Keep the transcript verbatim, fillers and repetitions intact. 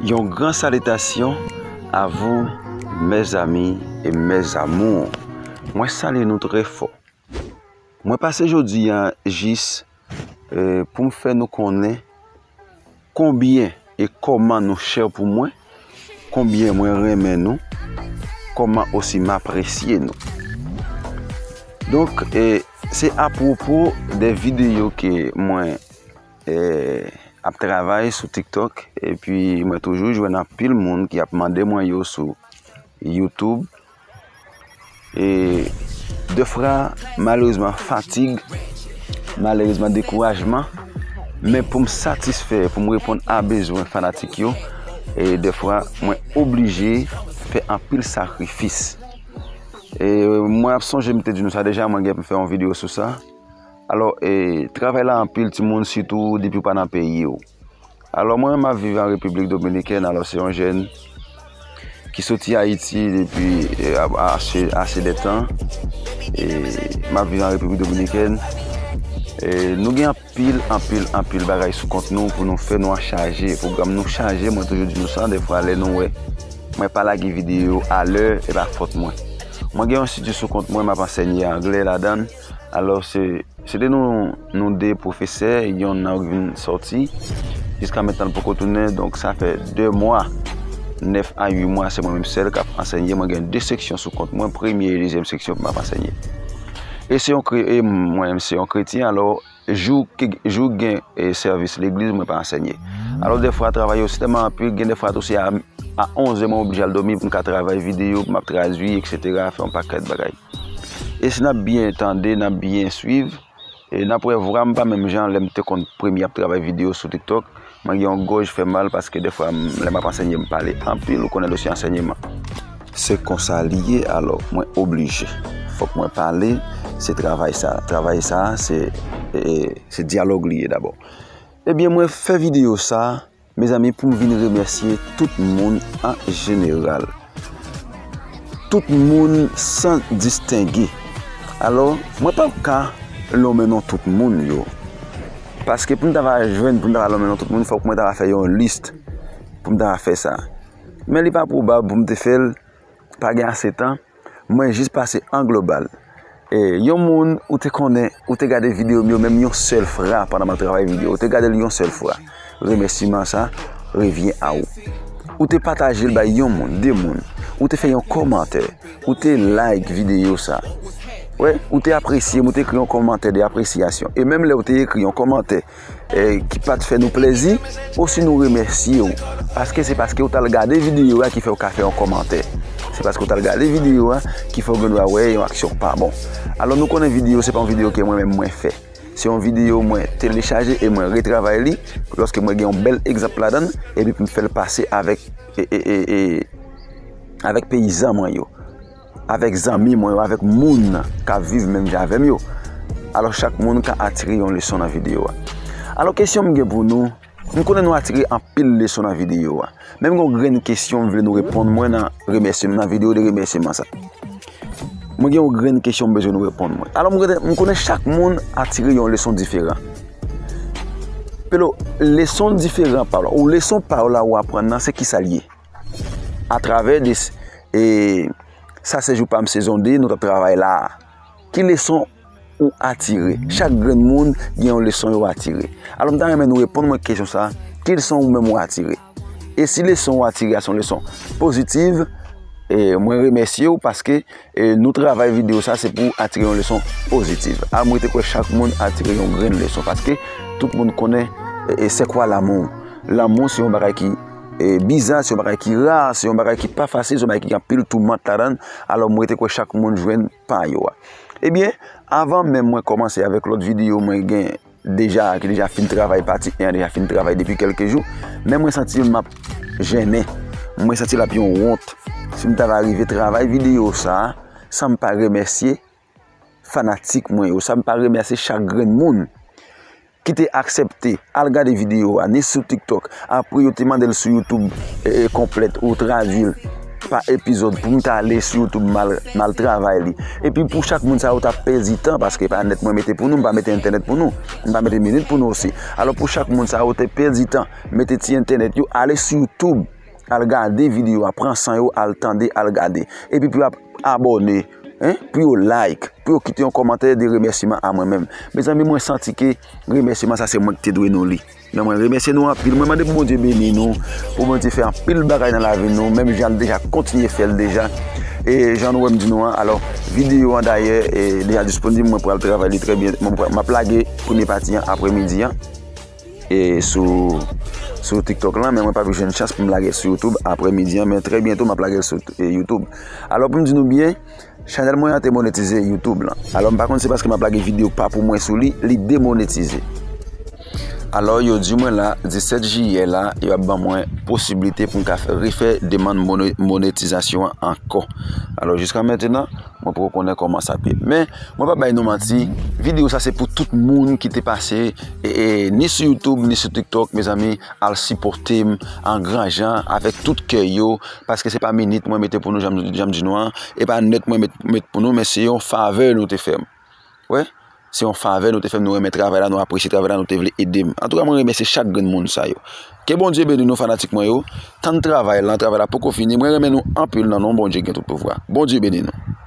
Yon gran salitasyon a vou, mèzami e mèzamour. Mwen salye nou trè fò. Mwen pase jodi a jis, eh, pou m fè nou konnen konbyen e kòman nou chè pou mwen, konbyen mwen renmen nou, kòman osi m apresye nou. Donk, eh, se apwopo de videyo ke mwen, eh, ap travay sou TikTok, epi mwen toujou jwenn anpil moun ki ap mande mwen yo sou YouTube. E defwa, malerezman, fatig, malerezman, dekourajman, men pou m satisfè, pou m reponn a bezwen fanatik yo, e defwa, mwen oblije fè anpil sakrifis. E mwen ap sonje, m te di nou sa deja, mwen gen pou m fè yon videyo sou sa. Alò, e, travay la anpil, timoun, sitou depi w pa nan peyi w. Alò, mwen menm, m ap viv an Repiblik Dominikèn, alò, se yon jèn ki soti Ayiti depi, e, a, ase, ase de tan. E, m ap viv an Repiblik Dominikèn. E, nou gen anpil, anpil, anpil bagay sou kont nou pou nou fè, nou an chaje. Pwogram nou chaje, mwen toujou di nou sa, defwa, lè nou wè mwen pa lage videyo a lè, e pa fòt mwen. Mwen gen yon enstiti sou kont mwen, m ap ansèye anglè ladan l. Alò, se, se te nou, nou de pwofesè, yonn nan vin sòti. Jiska mentnan, l poko tounen, donk sa fè de mwa, nèf a uit mwa, se mwen menm sèl k ap ansèye. Mwen gen de seksyon sou kont mwen, premye e dezyèm seksyon pou m ap ansèye. E se yon kre-, e mwen menm, se yon kretyen, alò, jou ke, jou gen, e, sèvis legliz, mwen pa ansèye. Alò, defwa, travay yo se tèlman anpil, gen defwa tou se a, a onzè mwen oblije al dòmi pou m ka travay videyo, pou m ap tradui, etsetera, fè yon pakèt bagay. E si n ap byen tande, n ap byen swiv, e n ap wè vwa m pa menm jan lè m te konn premye ap travay videyo sou TikTok. Mwen gen yon gòj fè mal paske defwa, m, lè m ap ansèye, m pale anpil, ou konnen dosye ansèyman. Se konsa li ye, alò, mwen oblije. Fòk mwen pale, se travay sa. Travay sa, se, e, e, se dyalòg li ye dabò. Ebyen, mwen fè videyo sa, mezanmi, pou m vin remèsye tout moun an jeneral. Tout moun san distenge. Alò, mwen p ap ka lonmen non tout moun yo. Paske pou m ta va jwenn, pou m ta va lonmen non tout moun, fòk mwen ta va fè yon lis pou m ta va fè sa. Men li pa pwobab pou m te fè l, pa gen ase tan. Mwen jis pase an global. E, yon moun ou te konnen, ou te gade videyo m yo menm yon sèl fwa pandan m ap travay videyo, ou te gade l yon sèl fwa. Remèsiman sa revyen a ou. Ou te pataje l bay yon moun, de moun. Ou te fè yon kòmantè. Ou te like videyo sa. Wè, ou te apresye m, ou te ekri yon kòmantè de apresyasyon. E menm lè ou te ekri yon kòmantè, e, ki pa t fè nou plezi, osi nou remèsye w. Paske se paske w t al gade videyo a ki fè w ka fè yon kòmantè. Se paske w t al gade videyo a ki fè w gen dwa wè yon aksyon k pa bon. Alò, nou konnen videyo, se pa yon videyo ke mwen menm mwen fè. Se yon videyo mwen telechaje e mwen retravay li, lòske mwen gen yon bèl egzanp ladan l, epi pou m fè l pase avèk, e, e, e, e, avèk peyizan mwen yo, avèk zanmi mwen yo, avèk moun k ap viv menm jan avè m yo. Alò, chak moun ka atire yon leson nan videyo a. Alò, kesyon m gen pou nou, m konnen nou atire anpil leson nan videyo a. Men m gen yon grenn kesyon m vle nou reponn mwen nan remèsye m nan videyo de remèsyeman sa. Mwen gen yon grenn kesyon m bezwen nou reponn mwen. Alò, m konnen, m konnen chak moun atire yon leson diferan. Pelo, leson diferan pa w la, ou leson pa w la ou aprann nan, se kisa l ye? Atravè de s-, e, Sa Se Jou Pa M sezon de, nou t ap travay la a. Ki leson ou atire? Chak grenn moun gen yon leson yo atire. Alò, m ta renmen nou reponn mwen kesyon sa a, ki leson ou menm ou atire? E si leson ou atire a se yon leson pozitiv, e, mwen remèsye w paske, e, nou travay videyo sa se pou atire yon leson pozitiv. A, mwen te kwè chak moun atire yon grenn leson paske tout moun konnen, e, e, c'est quoi l'amour. Lanmou se yon bagay ki, e, biza, se yon bagay ki ra, se yon bagay ki pa fasil, se yon bagay ki gen anpil toumant ladan l. Alò, mwen te kwè chak moun jwenn pa yo a. Ebyen, avan menm mwen kòmanse avèk lòt videyo mwen gen deja, ki deja fin travay, pati en an deja fin travay depi kèlke jou, men mwen santi m ap jennen. Mwen santi l ap yon wont. Si m ta va rive travay videyo sa a, san m pa remèsye fanatik mwen yo, san m pa remèsye chak grenn moun ki te aksepte al gade videyo a, ni sou TikTok, apre yo te mande l sou YouTube, e, e, konplèt ou tradui l, pa epizòd pou m ta ale sou YouTube m al, m al travay li. Epi pou chak moun sa yo t ap pèdi tan, paske pa nèt mwen mete pou nou, m pa mete entènèt pou nou, m pa mete minit pou nou osi. Alò pou chak moun sa yo te pèdi tan, mete ti entènèt yo, ale sou YouTube, al gade videyo a, pran san yo, al tande, al gade. Epi pou y ap abòne, en, pou yo like, pou yo kite yon kòmantè de remèsiman a mwen menm. Mezanmi, mwen santi ke remèsiman sa se mwen ki te dwe nou li. Men mwen remèsye nou anpil. Mwen mande pou Bondye beni nou, pou Bondye fè anpil bagay nan lavi nou, menm jan l deja kontinye fè l deja. E jan nou wè m di nou an, alò, videyo an dayè e deja disponib, mwen pral travay li trè byen. Mwen pral- m ap lage premye pati an apremidi an e sou, sou TikTok lan, men mwen pa jwenn chans pou m lage l sou YouTube apremidi an, men trè byento m ap lage l sou e, YouTube. Alò, pou m di nou byen, chanèl mwen an te monetize YouTube lan. Alò, m pa konn se paske m ap lage videyo pa pou mwen sou li, li demonetize. Alò, yo di mwen la, disèt jiyè la, yo ap ban mwen posiblite pou m ka fè- refè demann mone- monetizasyon an ankò. Alò, jiska mentenan, mwen poko konnen kòman sa ap ye. Men, mwen pa bay nou manti, videyo sa se pou tout moun ki te pase, e, e, ni sou YouTube, ni sou TikTok, mezanmi, al sipòte m an gran jan, avèk tout kè yo, paske se pa minit mwen mete pou nou, jan m jan m di nou an, e pa nèt mwen met, met pou nou, men se yon favè nou te fè m. Wè? Se yon favè nou te fè m, nou renmen travay la, nou apresye travay la, nou te vle ede m. Antouka, mwen remèsye chak grenn moun sa yo. Ke Bondye beni nou, fanatik mwen yo. Tann travay la, travay la poko fini. Mwen renmen nou anpil nan non Bondye ki gen tout pouvwa. Bondye beni nou.